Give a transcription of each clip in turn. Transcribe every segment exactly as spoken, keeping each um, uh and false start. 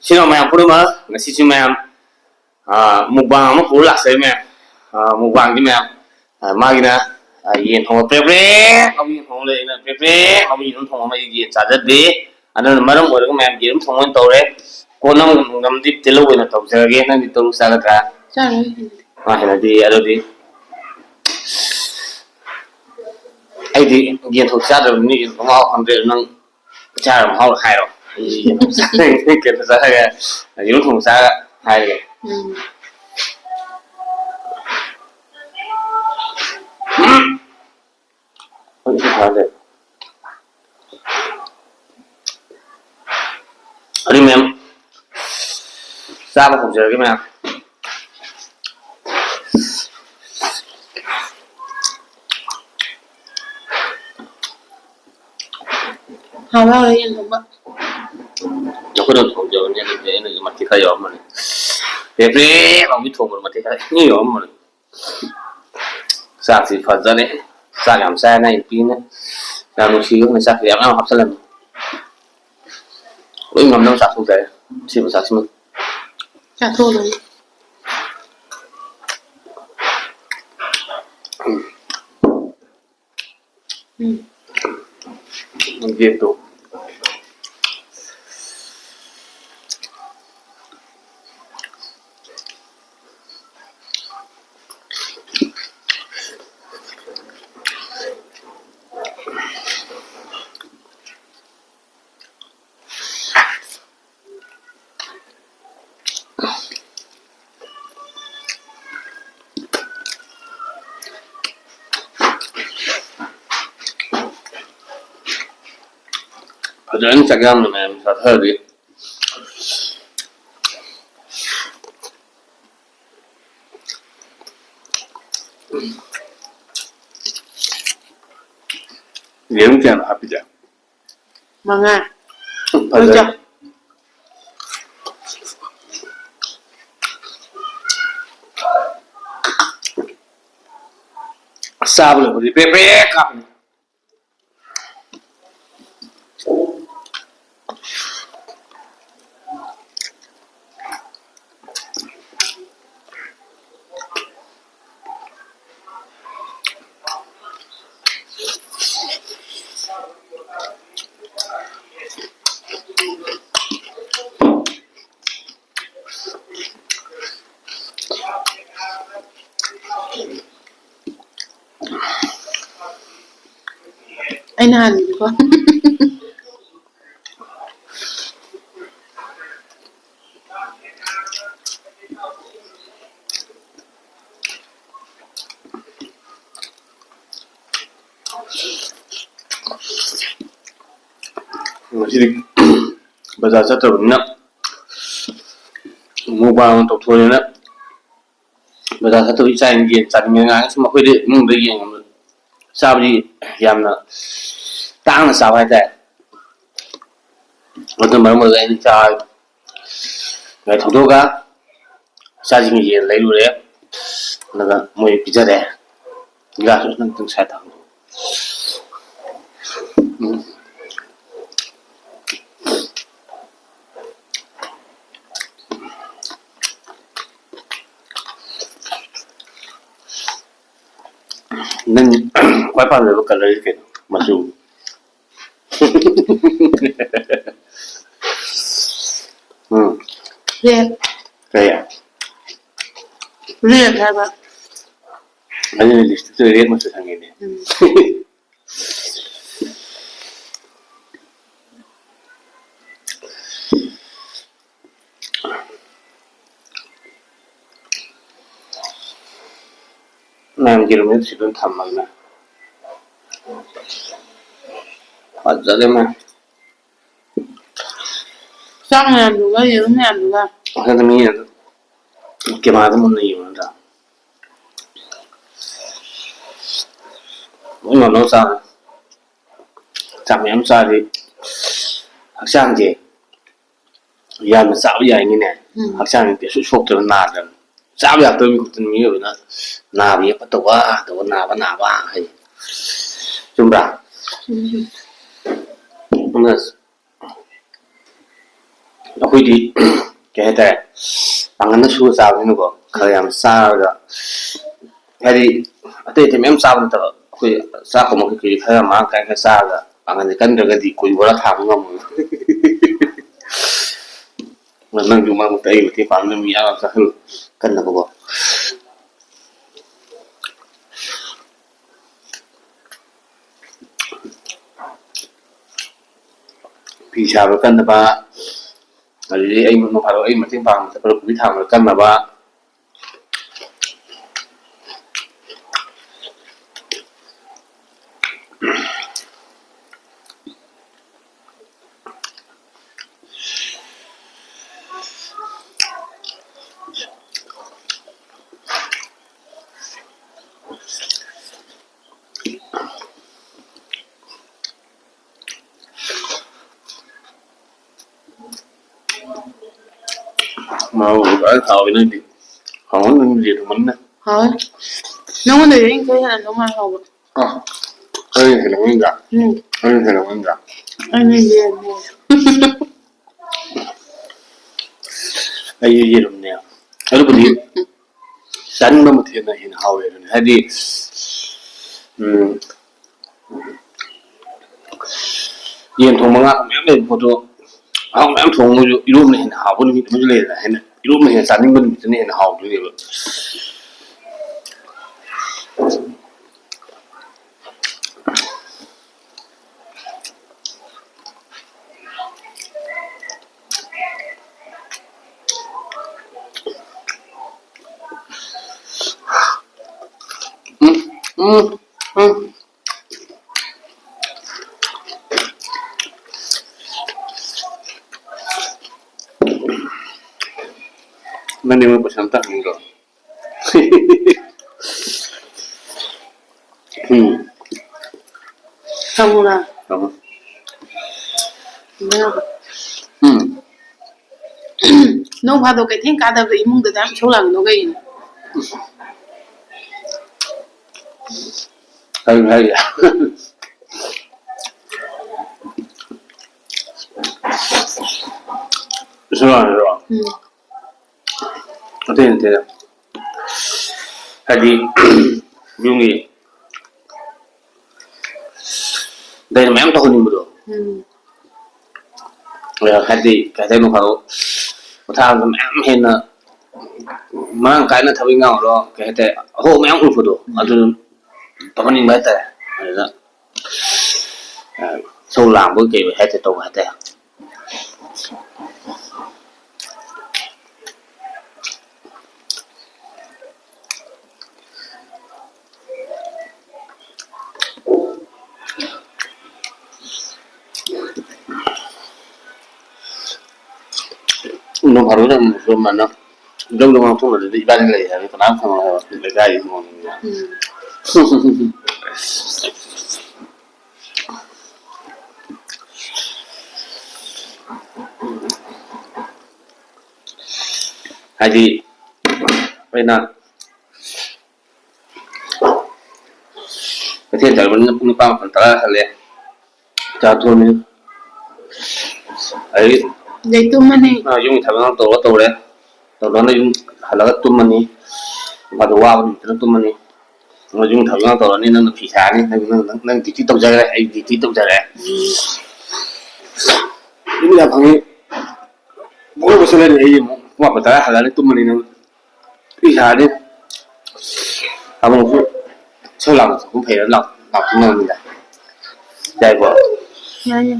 ꯁꯤꯅ ꯃꯌꯥꯝ ꯄꯨꯝꯅꯃꯛ ꯉꯁꯤꯁꯨ ꯃꯌꯥꯝ, ꯑꯥ, mukbang ꯑꯃ ꯄꯨꯔ ꯂꯥꯛꯆꯔꯤ ꯃꯌꯥꯝ꯫ ꯑꯥ, mukbangꯗꯤ ꯃꯌꯥꯝ, ꯑꯥ, ꯃꯥꯒꯤꯅ, ꯑꯥ, ꯌꯦꯟ ꯊꯣꯡꯕ ꯄ꯭ꯔꯦꯛ ꯄ꯭ꯔꯦꯛ ꯂꯥꯎꯕ ꯌꯦꯟ ꯊꯣꯡꯕ ꯂꯩ, ꯑꯩꯅ ꯄ꯭ꯔꯦꯛ ꯄ꯭ꯔꯦꯛ ꯂꯥꯎꯕ ꯌꯦꯟ ꯊꯣꯡꯕ ꯑꯃ, ꯑꯩ ꯌꯦꯟ ꯆꯥꯖꯗꯦ꯫ ꯑꯗꯨꯅ ꯃꯔꯝ ꯑꯣꯏꯔꯒ ꯃꯌꯥꯝ ꯌꯦꯔꯨꯝ ꯊꯣꯡꯕ ꯑꯣꯏꯅ ꯇꯧꯔꯦ꯫ ꯀꯣꯟꯅ ꯑꯃꯨꯛ ꯉꯝꯗꯤ ꯇꯤꯜꯍꯧ ꯑꯣꯏꯅ ꯇꯧꯖꯔꯒꯦ꯫ ꯅꯪꯗꯤ ꯇꯧꯔꯨ ꯆꯥꯒꯗ꯭ꯔꯥ? ꯆꯥꯔꯣꯏ꯫ ꯃꯥ ꯍꯩꯅꯗꯦ꯫ ꯑꯗꯨꯗꯤ ꯑꯩꯗꯤ ꯌꯦꯟ ꯊꯣꯡ ꯆꯥꯗ꯭ꯔꯕꯅꯤꯅ ꯌꯦꯟ ꯊꯣꯡ ꯃꯍꯥꯎ ꯈꯪꯗ꯭ꯔꯦ꯫ ꯅꯪ ꯆꯥꯔ ꯃꯍꯥꯎ ꯍꯥꯏꯔꯣ꯫ ꯑꯩ ꯌꯦꯟ ꯊꯣꯡ ꯆꯥ-, ꯀꯩꯅꯣ ꯆꯥꯔꯒ, ꯌꯦꯔꯨꯝ ꯊꯣꯡ ꯆꯥꯔꯒ ꯍꯥꯏꯔꯒꯦ꯫ ꯎꯝ꯫ ꯎꯝ꯫ ꯑꯗꯨ ꯃꯌꯥꯝ ꯆꯥꯕ ꯍꯧꯖꯔꯒꯦ ꯃꯌꯥꯝ꯫ ꯍꯥꯎꯔꯦ, ꯍꯥꯎꯔꯦ, ꯌꯦꯟ ꯊꯣꯡꯕ꯫ ꯑꯩꯈꯣꯏꯅ ꯊꯣꯡꯖꯕꯅꯤ, ꯑꯗꯨꯗꯤ ꯑꯩꯅꯁꯨ ꯃꯇꯦꯛ ꯈꯔ ꯌꯥꯎꯔꯝꯕꯅꯤ꯫ ꯄ꯭ꯔꯦꯛ ꯄ꯭ꯔꯦꯛ ꯂꯥꯎꯕꯤ ꯊꯣꯡꯕꯗꯣ ꯃꯇꯦꯛ ꯈꯔ ꯌꯥꯎꯔꯝꯕꯅꯤ꯫ ꯆꯥꯛꯁꯤ ꯐꯖꯔꯦ꯫ ꯆꯥꯛ ꯌꯥꯝ ꯆꯥꯏꯅ ꯑꯩ ꯅꯨꯄꯤꯅ꯫ ꯌꯥꯝ ꯅꯨꯡꯁꯤꯕ ꯆꯥꯛꯁꯤ ꯌꯥꯝ ꯌꯥꯝ ꯍꯥꯞꯆꯜꯂꯝꯃꯤ꯫ ꯂꯣꯏ ꯉꯝꯅꯕ ꯆꯥꯊꯣꯛꯆꯔꯦ꯫ ꯁꯤꯕ ꯆꯥꯛꯁꯤꯃ꯫ ꯆꯥꯊꯣꯛꯑꯣ ꯂꯣꯏꯅ꯫ ꯎꯝ꯫ ꯌꯦꯟꯗꯣ꯫ ꯐꯖꯅ ꯆꯥꯛ ꯌꯥꯝꯅ ꯃꯌꯥꯝ ꯆꯥꯊꯔꯗꯤ꯫ ꯌꯦꯔꯨꯝ ꯀꯌꯥꯅꯣ ꯍꯥꯞꯄꯤꯁꯦ? ꯃꯉꯥ꯫ ꯐꯖꯔꯦ꯫ ꯂꯣꯏ ꯆꯥꯎ꯫ ꯆꯥꯕ ꯂꯣꯏꯕꯗꯤ ꯄ꯭ꯔꯦꯛ ꯄ꯭ꯔꯦꯛ ꯀꯥꯞꯄꯅꯤ꯫ ꯑꯩꯅ ꯍꯥꯟꯅꯤꯀꯣ꯫ ꯉꯁꯤꯗꯤ ꯕꯖꯥꯔ ꯆꯠꯇ꯭ꯔꯕꯅꯤꯅ mukbang ꯑꯣꯏꯅ ꯇꯧꯊꯣꯛꯑꯦꯅ ꯕꯖꯥꯔ ꯆꯠꯇꯕ ꯏꯆꯥ ꯌꯦꯟ ꯆꯥꯅꯤꯡꯉꯦ꯫ ꯉꯥꯏꯍꯥꯛ ꯁꯨꯝ ꯑꯩꯈꯣꯏꯗꯤ ꯏꯃꯨꯡꯗ ꯌꯦꯡꯉꯝꯕ ꯆꯥꯕꯗꯤ ꯌꯥꯝꯅ ꯇꯥꯡꯅ ꯆꯥꯕ ꯍꯥꯏꯇꯥꯔꯦ꯫ ꯑꯗꯨꯅ ꯃꯔꯝ ꯑꯣꯏꯔꯒ ꯑꯩꯅ ꯏꯆꯥ ꯒꯥꯔꯤ ꯊꯧꯗꯣꯛꯑꯒ ꯏꯆꯥꯁꯤꯡꯒꯤ ꯌꯦꯟ ꯂꯩꯔꯨꯔꯦ꯫ ꯑꯗꯨꯒ ꯃꯣꯏ ꯄꯤꯖꯔꯦ꯫ ꯒꯤꯂꯥꯁ ꯅꯪ ꯁꯥꯏ ꯊꯝꯃꯣ꯫ ꯎꯝ꯫ ꯅꯪ ꯈ꯭ꯋꯥꯏ ꯄꯥꯝꯖꯕ colour ꯁꯤ ꯀꯩꯅꯣ? ꯃꯆꯨ? ꯎꯝ꯫ Red꯫ ꯀꯔꯤ? Red ꯍꯥꯏꯕ꯫ ꯑꯗꯨꯅ lipstick ꯇꯨ red ꯃꯆꯨ ꯁꯪꯉꯤꯅꯦ꯫ ꯎꯝ꯫ ꯃꯌꯥꯝ ꯌꯦꯔꯨꯝꯁꯦ ꯁꯤꯗ ꯊꯝꯃꯒꯅꯦ꯫ ꯐꯖꯔꯦ ꯃꯌꯥꯝ꯫ ꯆꯥꯛ ꯃꯌꯥꯝꯗꯨꯒ ꯌꯦꯔꯨꯝ ꯃꯌꯥꯝꯗꯨꯒ꯫ ꯃꯊꯛꯇ ꯃꯤ ꯑꯗꯨ camera ꯗ ꯃꯨꯟꯅ ꯌꯦꯡꯉꯨ ꯅꯠꯇ꯭ꯔꯥ? ꯂꯣꯏ ꯉꯝꯅꯕ ꯆꯥꯔꯦ꯫ ꯆꯥꯛ ꯃꯌꯥꯝ ꯆꯥꯔꯗꯤ ꯍꯛꯆꯥꯡꯁꯦ ꯌꯥꯝꯅ ꯆꯥꯕ ꯌꯥꯏꯅꯤꯅꯦ꯫ ꯎꯝ꯫ ꯍꯛꯆꯥꯡꯁꯦ ꯀꯩꯁꯨ ꯁꯣꯛꯇꯕ, ꯅꯥꯗ꯭ꯔꯕꯅꯤ꯫ ꯆꯥꯕ ꯌꯥꯗꯕ ꯃꯤꯀꯨꯞꯇꯅ ꯃꯤꯑꯣꯏꯕꯅ ꯅꯥꯕ ꯌꯦꯛꯄ ꯇꯧꯕ, ꯇꯧꯕ, ꯅꯥꯕ, ꯅꯥꯕ ꯍꯥꯏ꯫ ꯆꯨꯝꯕ꯭ꯔꯥ? ꯎꯝ꯫ ꯑꯗꯨꯅ ꯑꯩꯈꯣꯏꯗꯤ ꯀꯩ ꯍꯥꯏꯇꯥꯔꯦ, ꯄꯥꯡꯒꯜꯅ ꯁꯨꯔ ꯆꯥꯕꯅꯤꯅꯀꯣ, ꯈꯔ ꯌꯥꯝ ꯆꯥꯔꯒ, ꯍꯥꯏꯗꯤ ꯑꯇꯩ ꯑꯇꯩ ꯃꯌꯥꯝ ꯆꯥꯕ ꯅꯠꯇꯕ, ꯑꯩꯈꯣꯏ ꯆꯥꯛꯀꯨꯝꯕ ꯀꯩꯀꯩ ꯈꯔ ꯃꯔꯥꯡ ꯀꯥꯏꯅ ꯈꯔ ꯆꯥꯔꯒ, ꯄꯥꯡꯒꯜꯁꯦ ꯀꯟꯗ꯭ꯔꯒꯗꯤ ꯀꯨꯏ ꯕꯣꯔꯥ ꯊꯥꯡꯕ ꯉꯝꯃꯣꯏ꯫ ꯅꯪꯁꯨ ꯃꯔꯛ ꯃꯔꯛꯇ ꯑꯩ ꯃꯇꯦꯡ ꯄꯥꯡꯅꯕ ꯃꯤ ꯌꯥꯝ ꯆꯥꯁꯤꯜꯂꯨ, ꯀꯟꯅꯕꯀꯣ꯫ ꯐꯤ ꯁꯥꯕ ꯀꯟꯅꯕ, ꯑꯗꯨꯗꯒꯤ ꯑꯩ ꯅꯣꯡ ꯐꯥꯗꯣꯛ ꯑꯩ ꯃꯇꯦꯡ ꯄꯥꯡꯕ ꯆꯠꯄꯗ ꯀꯣꯕꯤ ꯊꯥꯡꯕꯗ ꯀꯟꯅꯕ꯫ ꯃꯍꯥꯎ ꯐꯖꯅ ꯍꯥꯎꯋꯤ ꯅꯪꯗꯤ꯫ ꯍꯥꯎꯃꯟꯗꯅ ꯌꯦꯔꯨꯝ ꯑꯃꯅ꯫ ꯍꯥꯎꯋꯦ꯫ ꯅꯪꯉꯣꯟꯗꯩꯗꯤ ꯑꯩꯅ ꯈꯔ ꯍꯦꯜꯂꯝꯗꯧ ꯃꯥꯜꯂꯦ ꯍꯥꯎꯕ꯫ ꯑ, ꯑꯩꯅ ꯍꯦꯜꯂꯝꯒꯅꯤꯗ꯫ ꯎꯝ꯫ ꯑꯩꯅ ꯍꯦꯜꯂꯝꯒꯅꯤꯗ꯫ ꯑꯩꯅ ꯌꯦꯟꯅꯦ꯫ ꯑꯩꯁꯨ ꯌꯦꯔꯨꯝꯅꯦ꯫ ꯑꯗꯨꯕꯨꯗꯤ ꯆꯥꯅꯤꯡꯕ ꯃꯊꯦꯜꯅ ꯍꯦꯟꯅ ꯍꯥꯎꯋꯦ ꯑꯗꯨꯅꯤ꯫ ꯍꯥꯏꯗꯤ, ꯎꯝ, ꯌꯦꯟ ꯊꯣꯡꯕ, ꯉꯥ ꯊꯣꯡꯕ ꯃꯌꯥꯝ ꯂꯩꯕ ꯄꯣꯠꯇꯣ, ꯑꯍꯥꯎ ꯃꯌꯥꯝ ꯊꯣꯡꯉꯁꯨ ꯏꯔꯣꯝꯕꯅ ꯍꯦꯟꯅ ꯍꯥꯎꯕ ꯅꯨꯃꯤꯠ ꯑꯃꯁꯨ ꯂꯩꯗꯅ, ꯍꯦꯟꯅ, ꯏꯔꯣꯝꯕ ꯍꯦꯟꯅ ꯆꯥꯅꯤꯡꯕ ꯅꯨꯃꯤꯠꯇꯨꯅ ꯍꯦꯟꯅ ꯍꯥꯎꯗꯣꯏꯅꯦꯕ꯫ ꯎꯝ, ꯎꯝ, ꯎꯝ꯫ ꯅꯪꯗꯤ ꯑꯩꯉꯣꯟꯗ ꯄꯩꯁꯥ ꯑꯝꯇ ꯍꯪꯗ꯭ꯔꯣ? ꯎꯝ꯫ ꯈꯪꯕ꯭ꯔꯥ? ꯈꯪꯉꯦ꯫ ꯎꯝ꯫ ꯅꯣꯡ ꯐꯥꯗꯣꯛ ꯀꯩꯊꯦꯜ ꯀꯥꯗꯕꯗ ꯏꯃꯨꯡꯗ ꯑꯗꯨꯌꯥꯝ ꯏꯁꯧ ꯂꯥꯡꯉꯤꯗꯣ ꯀꯩꯒꯤꯅꯣ? ꯀꯔꯤ ꯍꯥꯏꯔꯤ? ꯏꯁꯧ ꯂꯥꯡꯉꯤꯔꯣ? ꯎꯝ꯫ ꯑꯇꯩ ꯅꯠꯇꯦꯗ꯫ ꯍꯥꯏꯗꯤ, ꯌꯨꯝꯒꯤ ꯑꯇꯩꯅ ꯃꯌꯥꯝ ꯇꯧꯍꯟꯅꯤꯡꯕꯗꯣ꯫ ꯎꯝ꯫ ꯑ, ꯍꯥꯏꯗꯤ, ꯀꯩ ꯍꯥꯏꯇꯥꯔꯦ, ꯅꯣꯡ ꯐꯥꯗꯣꯛ ꯄꯣꯊꯥꯕꯗ ꯃꯌꯥꯝ ꯍꯦꯟꯅ ꯃꯔꯥꯡ ꯀꯥꯏꯅ ꯊꯕꯛ ꯏꯪꯈꯥꯡ ꯑꯣꯏꯔꯣ, ꯀꯩ ꯍꯥꯏꯇꯥꯔꯦ, ꯑꯍꯣꯕ ꯃꯌꯥꯝ ꯎꯔꯛꯄꯗꯣ, ꯎꯝ꯫ ꯑꯗꯨ ꯇꯧꯍꯟꯅꯤꯡꯕ ꯍꯥꯏꯇꯥꯔꯦ꯫ ꯑꯗꯨꯗ, ꯑ, ꯏꯁꯧ ꯂꯥꯡꯕ ꯀꯩ ꯍꯥꯏꯇꯥꯔꯦ, ꯇꯧꯕ ꯍꯥꯏꯇꯥꯔꯦ꯫ ꯅꯣꯡ ꯐꯥꯗꯣꯛ ꯑꯃꯨꯛꯁꯨ ꯑꯃꯅ ꯏꯖꯧꯗꯣ ꯉꯥꯡꯊꯣꯛꯅꯗ꯭ꯔꯗꯤ ꯏꯕꯥꯅꯤ ꯂꯩ ꯍꯥꯏꯕ ꯀꯅꯥꯝ ꯈꯪꯉꯣꯏ ꯍꯥꯏꯕ ꯂꯩꯀꯥꯏꯒꯤ ꯏꯃꯨꯡꯅꯤꯅ꯫ ꯎꯝ꯫ ꯍꯥꯏꯗꯤ ꯑꯩꯅ ꯀꯩꯊꯦꯜ ꯆꯠꯂꯨꯕꯅꯤꯅ ꯄꯨꯡ ꯅꯤꯄꯥꯟ ꯃꯥꯄꯟ ꯇꯔꯥ ꯍꯜꯂꯦ꯫ ꯆꯥ ꯊꯣꯡꯉꯤ꯫ ꯑꯗꯩ ꯑꯗꯩ ꯇꯨꯝꯃꯅꯤ꯫ ꯑ, ꯌꯨꯝꯒꯤ ꯊꯕꯛ ꯏꯪꯈꯥꯡ ꯇꯧꯔ ꯇꯧꯔꯦ꯫ ꯇꯧꯔꯒ ꯌꯨꯝ ꯍꯜꯂꯒ ꯇꯨꯝꯃꯅꯤ꯫ ꯃꯥꯗꯣ ꯋꯥꯕ ꯅꯨꯃꯤꯠꯇꯨꯅ ꯇꯨꯝꯃꯅꯤ꯫ ꯌꯨꯝ ꯊꯕꯛ ꯏꯪꯈꯥꯡ ꯇꯧꯔꯅꯤ, ꯅꯪꯅ ꯐꯤ ꯁꯥꯔꯅꯤ, ꯅꯪ, ꯅꯪ, ꯅꯪ duty ꯇꯧꯖꯈ꯭ꯔꯦ, ꯑꯩ duty ꯇꯧꯖꯔꯦ꯫ ꯌꯨꯝ ꯌꯥꯝ ꯐꯪꯉꯤ꯫ ꯀꯣꯏꯕ ꯆꯠꯂꯅꯤ ꯑꯩ ꯑꯃꯨꯛ꯫ ꯄꯨꯡ ꯃꯥꯄꯟ ꯇꯔꯥ ꯍꯜꯂꯛꯑꯅꯤ, ꯇꯨꯝꯃꯅꯤ ꯅꯪ꯫ ꯏꯁꯥꯗꯤ ꯑꯃꯨꯛꯁꯨ ꯁꯛ ꯂꯥꯡꯕ ꯊꯣꯛꯄ ꯐꯩꯔ ꯂꯥꯛ-, ꯂꯥꯛꯄ ꯉꯝꯃꯤꯗ꯫ ꯌꯥꯏꯀꯣ? ꯌꯥꯏ, ꯌꯥꯏ꯫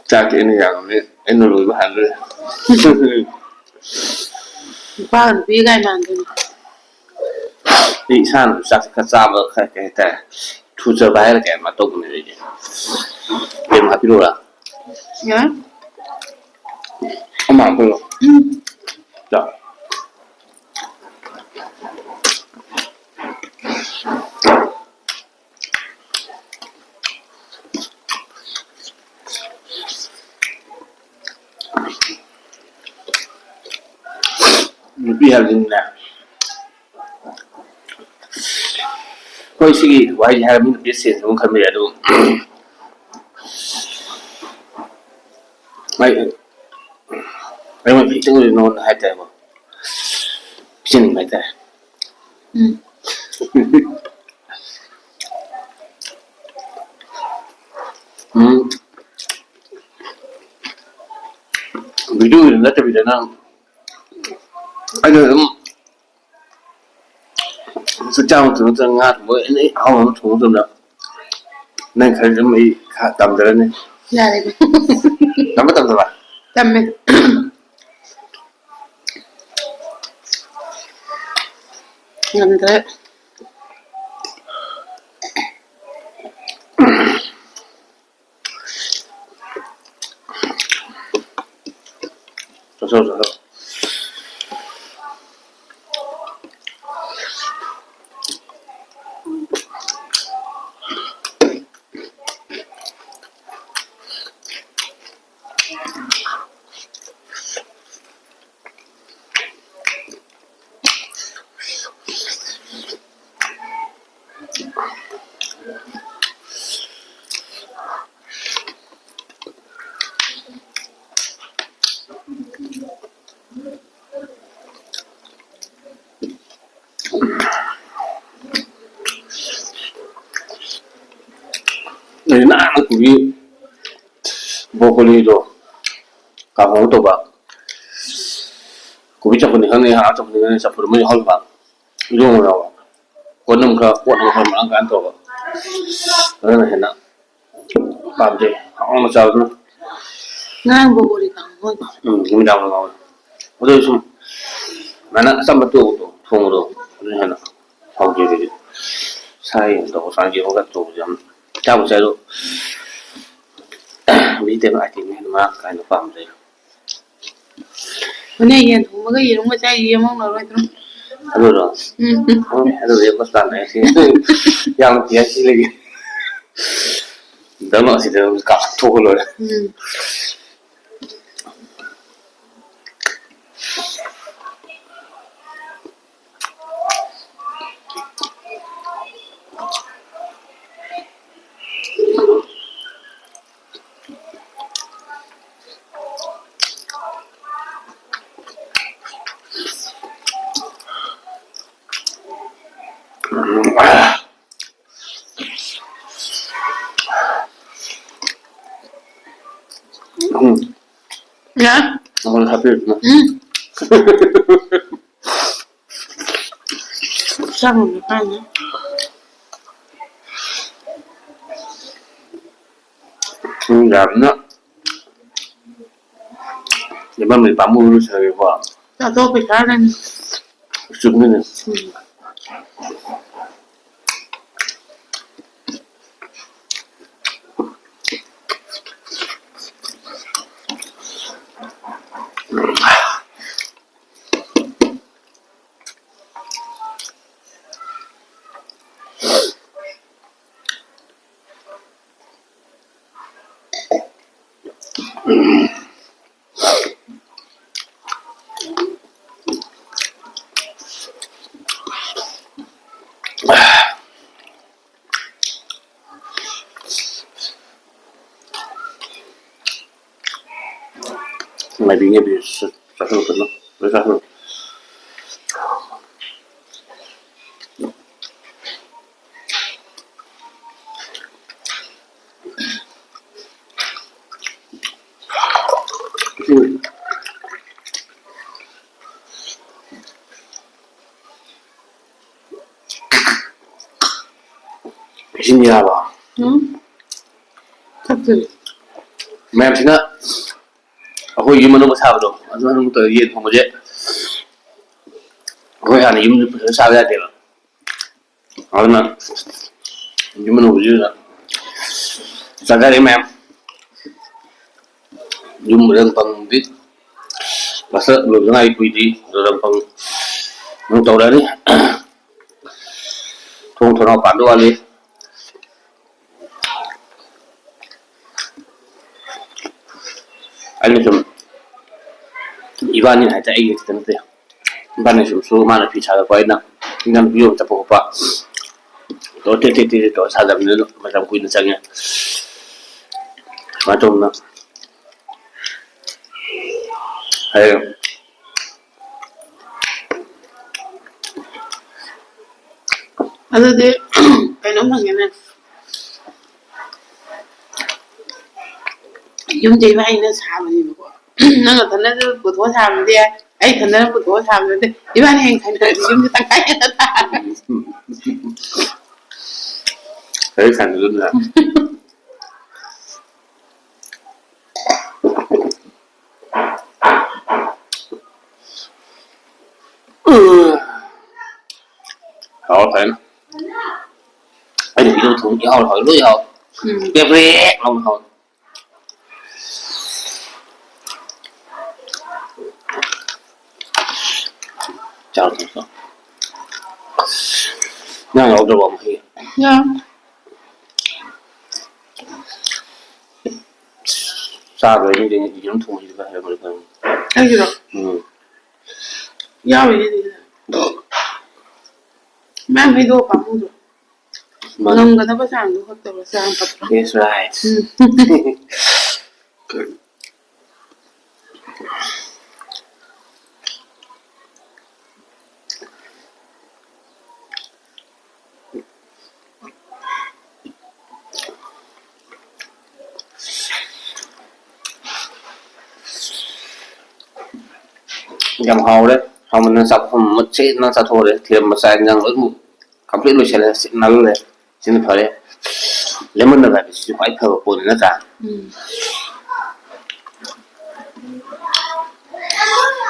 ꯆꯥꯛꯇꯤ ꯑꯩꯅ ꯌꯥꯝꯃꯦ, ꯑꯩꯅ ꯂꯣꯏꯕ ꯍꯥꯟꯗꯣꯏꯅꯦ꯫ ꯅꯨꯄꯥꯒ ꯅꯨꯄꯤꯒ ꯀꯥꯏ ꯃꯥꯟꯗꯣꯏꯅꯣ? ꯑꯩ ꯏꯁꯥꯅ ꯆꯥꯛꯁꯦ ꯈꯔ ꯆꯥꯕ, ꯈꯔ, ꯀꯩ ꯍꯥꯏꯇꯥꯔꯦ, ꯊꯨꯖꯕ ꯍꯥꯏꯔ ꯀꯩ ꯑꯃ ꯇꯧꯕꯅꯦ ꯑꯩꯁꯦ꯫ ꯀꯩꯅꯣ ꯍꯥꯞꯄꯤꯔꯛꯎꯔꯥ? ꯌꯥꯏ꯫ ꯑꯃ ꯍꯥꯞꯄꯤꯔꯣ꯫ ꯎꯝ꯫ ꯆꯥꯎ꯫ ꯅꯨꯄꯤ ꯍꯥꯏꯕꯁꯤꯅꯅꯦ, ꯍꯣꯏ, ꯁꯤꯒꯤ ꯋꯥꯍꯩꯁꯦ ꯍꯥꯏꯔꯒ ꯃꯤꯅ best friend ꯑꯃ ꯈꯟꯕ ꯌꯥꯏ, ꯑꯗꯨꯕꯨ ꯑꯩ, ꯑꯩꯉꯣꯟꯗ ꯈꯤꯇꯪ ꯑꯣꯏꯔꯁꯨ ꯅꯉꯣꯟꯗ ꯍꯥꯏꯇꯥꯔꯦꯀꯣ, ꯄꯤꯖꯅꯤꯡꯕ ꯍꯥꯏꯇꯥꯔꯦ꯫ ꯎꯝ꯫ ꯎꯝ꯫ Video ꯑꯣꯏꯅ ꯅꯠꯇꯕꯤꯗ ꯅꯪ ꯑꯩꯅ ꯑꯗꯨꯝ ꯆꯥꯛ ꯆꯥꯕ ꯃꯇꯝꯗ ꯅꯠꯇ꯭ꯔꯒ ꯉꯥ ꯊꯣꯡꯕ ꯑꯦꯅꯤ ꯑꯍꯥꯎꯕ ꯑꯃ ꯊꯣꯡꯕ ꯃꯇꯝꯗ ꯅꯪ ꯈꯔ ꯑꯗꯨꯝ ꯑꯩ ꯈꯔ ꯇꯝꯖꯔꯅꯤ꯫ ꯌꯥꯔꯦ꯫ ꯇꯝꯕ ꯇꯝꯗꯕ? ꯇꯝꯃꯦ꯫ ꯉꯝꯗ꯭ꯔꯦ꯫ ꯆꯠꯂꯣ, ꯆꯠꯂꯣ꯫ ꯑꯩ ꯅꯥꯟꯅ ꯀꯣꯕꯤ ꯕ꯭ꯔꯣꯀꯣꯂꯤꯗꯣ ꯀꯥꯡꯍꯧ ꯇꯧꯕ꯫ ꯀꯣꯕꯤ ꯆꯝꯐꯨꯠꯅꯤ ꯈꯪꯗꯦ, ꯍꯪꯒꯥꯝ ꯆꯝꯐꯨꯠꯅꯤ ꯈꯪꯗꯦ, ꯆꯝꯐꯨꯠ ꯑꯃ ꯌꯥꯎꯍꯟꯕ꯫ ꯏꯔꯣꯟꯕ ꯌꯥꯎꯕ꯫ ꯀꯣꯟꯅꯝ ꯈꯔ, ꯀꯣꯠꯅꯝ ꯈꯔ ꯃꯔꯥꯡ ꯀꯥꯏꯅ ꯇꯧꯕ꯫ ꯑꯗꯨꯅ ꯍꯦꯟꯅ ꯄꯥꯝꯖꯩ꯫ ꯍꯥꯎꯅ ꯆꯥꯕꯗꯨꯅ꯫ ꯉꯔꯥꯡ ꯕꯣꯔꯤ ꯀꯥꯡꯍꯧ꯫ ꯎꯝ, ꯅꯨꯃꯤꯗꯥꯡ ꯉꯥꯎꯋꯦ꯫ ꯑꯗꯨ ꯁꯨꯝ ꯁꯨꯃꯥꯏꯅ ꯑꯆꯝꯕ ꯇꯧꯕꯗꯣ, ꯊꯣꯡꯕꯗꯣ, ꯑꯗꯨꯅ ꯍꯦꯟꯅ ꯍꯥꯎꯖꯩ ꯑꯩꯗꯤ꯫ ꯁꯥ ꯌꯦꯟ ꯇꯧꯕ, ꯁꯥ ꯌꯦꯟ ꯑꯃꯒ ꯇꯧꯕꯁꯦ ꯌꯥꯝ ꯆꯥꯕꯨ ꯆꯥꯏ, ꯑꯗꯣ vegetable itemꯅ ꯍꯦꯟꯅ ꯃꯔꯥꯡ ꯀꯥꯏꯅ ꯄꯥꯝꯖꯩ꯫ ꯍꯣꯔꯦꯟ ꯌꯦꯟ ꯊꯣꯡꯕꯒ ꯌꯦꯔꯨꯝꯒ ꯆꯥꯏ, ꯌꯦꯡꯉꯧ ꯂꯧꯔꯣꯏꯗ꯭ꯔꯣ? ꯑꯗꯨꯔꯣ? ꯎꯝ꯫ ꯍꯣꯏ, ꯑꯗꯨꯗꯤ ꯑꯩꯈꯣꯏ ꯄꯥꯝꯃꯦ꯫ ꯌꯥꯝ ꯊꯤ ꯍꯥꯏꯁꯤ ꯂꯩꯒꯦ꯫ ꯗꯛ ꯂꯥꯎ ꯑꯁꯤꯗ ꯑꯗꯨꯝ ꯀꯥꯞꯊꯣꯛꯑ ꯂꯣꯏꯔꯦ꯫ ꯎꯝ꯫ ꯎꯝ꯫ ꯌꯥ? ꯅꯉꯣꯟꯗ ꯍꯥꯞꯄꯤꯔꯛꯇꯅ꯫ ꯎꯝ꯫ ꯆꯪꯉꯨꯅꯨ ꯀꯥꯏꯅ꯫ ꯌꯥꯕꯅ ꯂꯦꯝꯍꯟꯕꯗꯤ ꯄꯥꯝꯃꯨꯕ ꯂꯣꯏꯁꯤꯜꯂꯒꯦꯀꯣ꯫ ꯆꯥꯊꯣꯛ ꯄꯩꯁꯥ ꯂꯩ꯫ ꯆꯨꯝꯃꯤꯅꯦ꯫ ꯎꯝ꯫ ꯃꯥꯏꯕꯤꯅꯦ ꯕꯤꯁ ꯆꯥꯁꯜꯂꯛꯀꯅꯨ꯫ ꯂꯣꯏ ꯆꯥꯁꯜꯂꯨ꯫ ꯎꯝ꯫ ꯏꯁꯤꯡ ꯌꯥꯕ꯫ ꯎꯝ꯫ ꯊꯛꯇꯣꯏꯅꯦ꯫ ꯃꯌꯥꯝꯁꯤꯅ ꯑꯩꯈꯣꯏ ꯌꯨꯝ ꯃꯅꯨꯡꯗ ꯁꯥꯕꯗꯣ, ꯑꯗꯨ ꯃꯅꯨꯡꯗ ꯌꯦꯟ ꯊꯣꯡꯕꯁꯦ, ꯑꯩꯈꯣꯏ ꯍꯥꯟꯅ ꯌꯨꯝꯗ ꯐꯖꯅ ꯁꯥꯕ ꯌꯥꯗꯦꯕ꯫ ꯑꯗꯨꯅ ꯌꯨꯝ ꯃꯅꯨꯡꯁꯤꯗ ꯆꯥꯖꯔꯦ ꯃꯌꯥꯝ꯫ ꯌꯨꯝ ꯔꯪ ꯄꯪꯗꯤ ꯃꯁꯛ ꯂꯣꯏꯕ ꯉꯥꯏ ꯀꯨꯏꯗ꯭ꯔꯤ꯫ ꯔꯪ ꯄꯪ ꯑꯃꯨꯛ ꯇꯧꯔꯛꯑꯅꯤ꯫ ꯊꯣꯡ ꯊꯣꯡꯅꯥꯎ ꯄꯥꯟꯗ ꯋꯥꯠꯂꯤ꯫ ꯑꯩꯅ ꯁꯨꯝ, ꯏꯕꯥꯅꯤꯅ ꯍꯥꯏꯇꯥꯔꯦ, ꯑꯩꯒꯤ ꯈꯛꯇ ꯅꯠꯇꯦ꯫ ꯏꯕꯥꯅꯤ ꯁꯨꯝ ꯁꯨ, ꯃꯥꯅ ꯐꯤ ꯁꯥꯔꯛꯄ, ꯑꯩꯅ ꯏꯟꯖꯥꯡ ꯅꯥꯄꯤ ꯌꯣꯟꯕ ꯆꯠꯄ ꯈꯣꯠꯄ ꯇꯧꯔ ꯇꯦꯛ ꯇꯦꯛ ꯇꯦꯛ ꯇꯦꯛ ꯇꯧꯔ ꯁꯥꯖꯕꯅꯤꯅ ꯑꯗꯨꯝ ꯃꯇꯝ ꯀꯨꯏꯅ ꯆꯪꯉꯦ꯫ ꯁꯨꯃꯥꯏꯅ ꯇꯧꯗꯅ ꯍꯌꯦꯡ ꯑꯗꯨꯗꯤ ꯀꯩꯅꯣꯝ ꯍꯪꯒꯦꯅꯦ꯫ ꯌꯨꯝꯁꯦ ꯏꯕꯥꯅꯤꯅ ꯁꯥꯕꯅꯦꯕꯀꯣ꯫ ꯅꯪ ꯅꯊꯟꯗꯁꯨ ꯄꯨꯊꯣꯛꯑ ꯁꯥꯕꯗꯤ ꯌꯥꯏ, ꯑꯩ ꯏꯊꯟꯗꯅ ꯄꯨꯊꯣꯛꯑ ꯁꯥꯕ ꯅꯠꯇꯦ꯫ ꯏꯕꯥꯅꯤ ꯍꯌꯦꯡ ꯈꯥꯏꯅꯔꯗꯤ ꯌꯨꯝꯁꯦ ꯇꯪꯈꯥꯏ ꯈꯥꯏꯅ ꯇꯥꯔꯦ꯫ ꯍꯌꯦꯡ ꯈꯥꯏꯅꯗꯣꯏꯅꯦ꯫ ꯍꯥꯎꯔꯦ ꯐꯖꯅ꯫ ꯑꯩꯅ ꯄꯤꯔꯝꯕ ꯊꯣꯡ ꯏꯍꯥꯎ ꯍꯥꯎꯋꯦ, ꯂꯣꯏ ꯍꯥꯎꯋꯦ꯫ ꯎꯝ꯫ ꯄꯦꯄ꯭ꯔꯦꯛ ꯂꯥꯎꯅ ꯍꯥꯎꯋꯦ꯫ ꯆꯥꯔꯣ, ꯆꯥꯔꯣ, ꯆꯥꯔꯣ꯫ ꯅꯪ ꯌꯥꯎꯗ꯭ꯔꯕꯣ ꯃꯍꯤ? ꯌꯥꯎ꯫ ꯆꯥꯗꯣꯏꯅꯤꯗꯤ ꯌꯦꯔꯨꯝ ꯊꯣꯡꯕꯁꯤꯗꯤ ꯈꯔ ꯍꯩꯔꯝꯃꯗꯤ ꯐꯗꯧꯅꯤ꯫ ꯑꯩꯒꯤꯔꯣ? ꯎꯝ꯫ ꯌꯥꯎꯔꯤꯁꯤꯗꯤ꯫ ꯃꯌꯥꯝ ꯍꯩꯗꯣꯛꯑ ꯄꯥꯝꯃꯨꯗ꯭ꯔꯣ? ꯃꯥꯅꯤ꯫ ꯉꯝꯒꯗꯕ ꯆꯥꯡꯗꯣ ꯈꯛꯇꯔꯣ ꯆꯥ ꯄꯠꯇ꯭ꯔꯣ? That's right. ꯎꯝ꯫ ꯌꯥꯝ ꯍꯥꯎꯔꯦ꯫ ꯍꯥꯎꯃꯟꯗꯅ ꯆꯥꯛꯈꯨꯝ ꯑꯃ ꯆꯦꯠꯅ ꯆꯥꯊꯣꯛꯎꯔꯦ꯫ ꯊꯤꯔꯝꯕ ꯆꯥꯛ ꯏꯟꯖꯥꯡ ꯂꯣꯏꯅꯃꯛ complete ꯂꯣꯏꯁꯤꯜꯂꯦ꯫ ꯁꯤꯠ ꯅꯥꯜꯍꯜꯂꯦ꯫ ꯁꯤꯅ ꯐꯔꯦ꯫ ꯂꯦꯃꯟ ꯍꯥꯏꯕꯁꯤꯁꯨ ꯈ꯭ꯋꯥꯏ ꯐꯕ ꯄꯣꯠꯅꯤ, ꯅꯠꯇ꯭ꯔꯥ? ꯎꯝ꯫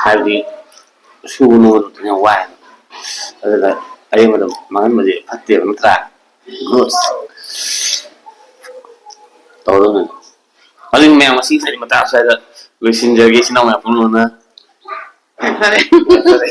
ꯍꯥꯏꯕꯗꯤ ꯁꯨꯕ ꯅꯣꯝꯕꯗ ꯌꯥꯝ ꯋꯥꯏ꯫ ꯑꯗꯨꯅ ꯑꯔꯦꯝꯕꯗ ꯃꯥꯡꯍꯟꯕꯁꯦ ꯐꯠꯇꯦꯕ, ꯅꯠꯇ꯭ꯔꯥ? Good. ꯇꯧꯗꯧꯅꯦ꯫ ꯑꯗꯨꯗꯤ ꯃꯌꯥꯝ, ꯉꯁꯤ ꯉꯁꯥꯏꯒꯤ ꯃꯇꯥꯡ ꯑꯁ꯭ꯋꯥꯏꯗ ꯂꯣꯏꯁꯤꯟꯖꯔꯒꯦ, ꯏꯆꯤꯟ ꯏꯅꯥꯎ ꯃꯌꯥꯝ ꯄꯨꯝꯅꯃꯛꯅ꯫ ꯐꯔꯦ꯫ ꯐꯔꯦ꯫